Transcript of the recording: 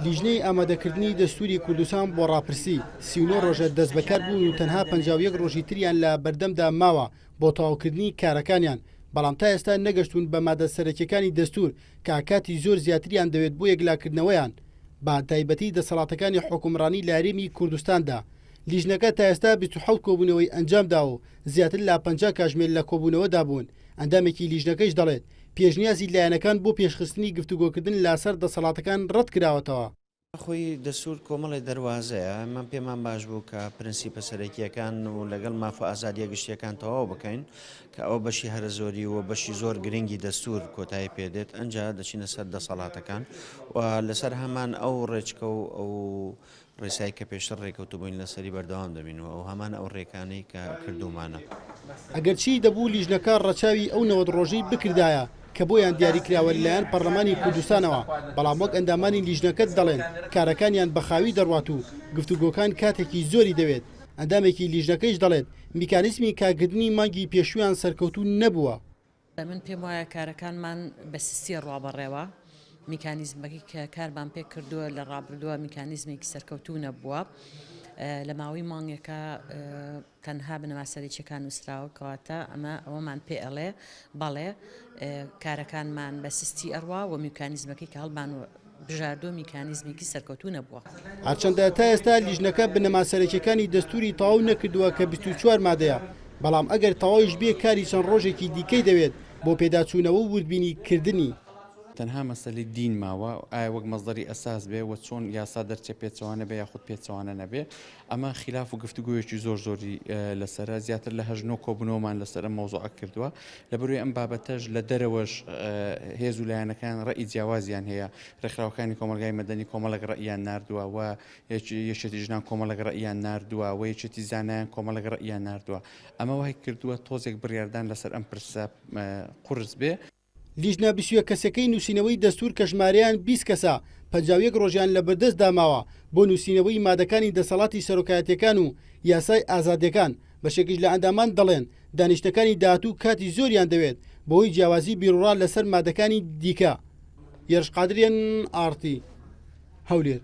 لیژنەی ئامادەکردنی دەستووری کوردستان بۆ ڕاپرسی، 39 ڕۆژە دەستبەکار بوون و تەنها 51 ڕۆژی تریان لە بەردەمدا ماوە بۆ تەواوکردنی کارەکانیان، بەڵام تا ئێستا نەگەشتوون بە مادە سەرەکیەکانی دەستوور کە کاتی زۆر زیاتریان دەوێت بۆ یەکلاکردنەوەیان بە تایبەتی دەسەڵاتەکانی حوکمڕانی لە هەرێمی کوردستاندا. لیژنەکە تا ئێستا 27 کۆبوونەوەی ئەنجامداوە و زیاتر لە 50 کاژمێر لە کۆبوونەوەدا بوون، ئەندامێکی لیژنەکەیش دەڵێت، پێشنیازی لایەنەکان بۆ پێشخستنی گفتوگۆکردن لاسەر دەسەڵاتەکان ڕەتکراوەتەوە. خۆی دەستور کۆمەڵێ دەروازەیە، ئێمە پێمان باش بوو کە پرنسیپە سەرەکییەکان و لەگەڵ ماف و ئازادییە گشتییەکان تەواو بکەین، کە ئەوە بەشی هەرە زۆری و بەشی زۆر گرنگی دەستور کۆتایی پێ دێت، ئەنجا دەچینە سەر دەسەڵاتەکان و لەسەر هەمان ئەو ڕێچکە و ئەو ڕێسای کە پێشتر ڕێکەوتبووین لەسەری بەردەوام دەبین و ئەو هەمان ئەو ڕێکانەی کە کردوومانە. ئەگەرچی دەبوو لیژنەکە ڕەچاوی ئەو 90 ڕۆژەی بکردایە کە بۆیان دیاریکراوە لەلایەن پەڕلەمانی کوردستانەوە، بەڵام وەک ئەندامانی لیژنەکە دەڵێن کارەکانیان بە خاوی دەڕوات و گفتوگۆکان کاتێکی زۆری دەوێت، ئەندامێکی لیژنەکەیش دەڵێت میکانیزمی کارکردنی مانگی پێشوویان سەرکەوتوو نەبووە. من پێم وایە کارەکانمان بە سستی ڕوا بەڕێوە، میکانیزمەکەی کە کارمان پێ کردووە لە ڕابردووە میکانیزمێکی سەرکەوتوو نەبووە. لە ماوەی مانگێکا تەنها بنەما سەرەکیەکان نووسراوە، کەواتە ئەمە ئەوەمان پێ ئەڵێ بەڵێ کارەکانمان بە سستی ئەڕوا و میکانیزمەکەی کە هەڵمان بژاردووە میکانیزمێکی سەرکەوتوو نەبووە. هەرچەندە تا ئێستا لیژنەکە بنەما سەرەکیەکانی دەستوری تەواو نەکردووە کە 24 مادەیە، بەڵام ئەگەر تەواویش بێ کاری چەند ڕۆژێکی دیکەی دەوێت بۆ پێداچوونەوە و وردبینی کردنی. تەنها مەسەلەی دین ماوە ئایا وەک مەسدەری ئەساس بێ و چۆن یاسا دەرچێ پێچەوانە بێ یاخود پێچەوانە نەبێ ئەمە خیلاف و گفتوگۆیەکی زۆر زۆری لەسەرە زیاتر لە هەشت نۆ کۆبوونەوەمان لەسەر ئەم مەوزوعە کردووە لەبەروی ئەم بابەتەش لە دەرەوەش هێز و لایەنەکان ڕەئی جیاوازیان هەیە ڕێکخراوەکانی کۆمەڵگای مەدەنی کۆمەڵێک ڕەئیان ناردووە و یەکێتی ژنان کۆمەڵێک ڕەئیان ناردووە و یەکێتی زانایان کۆمەڵێک ڕەئیان ناردووە ئەمە وای کردووە تۆزێک بڕیاردان لەسەر ئەم پرسە قورس بێ. لیژنە 21 کەسەکەی نووسینەوەی دەستوور کە ژمارەیان 20 کەسە، 51 ڕۆژیان لەبەردەستدا ماوە بۆ نووسینەوەی مادەکانی دەسەڵاتی سەرۆکایەتییەکان و یاسای ئازادییەکان، بەشێکیش لە ئەندامان دەڵێن، دانیشتنەکانی داهاتوو کاتی زۆریان دەوێت بەهۆی جیاوازی بیروڕا لەسەر مادەکانی دیکە. یەرش قادریەن، ئاڕ تی، هەولێر.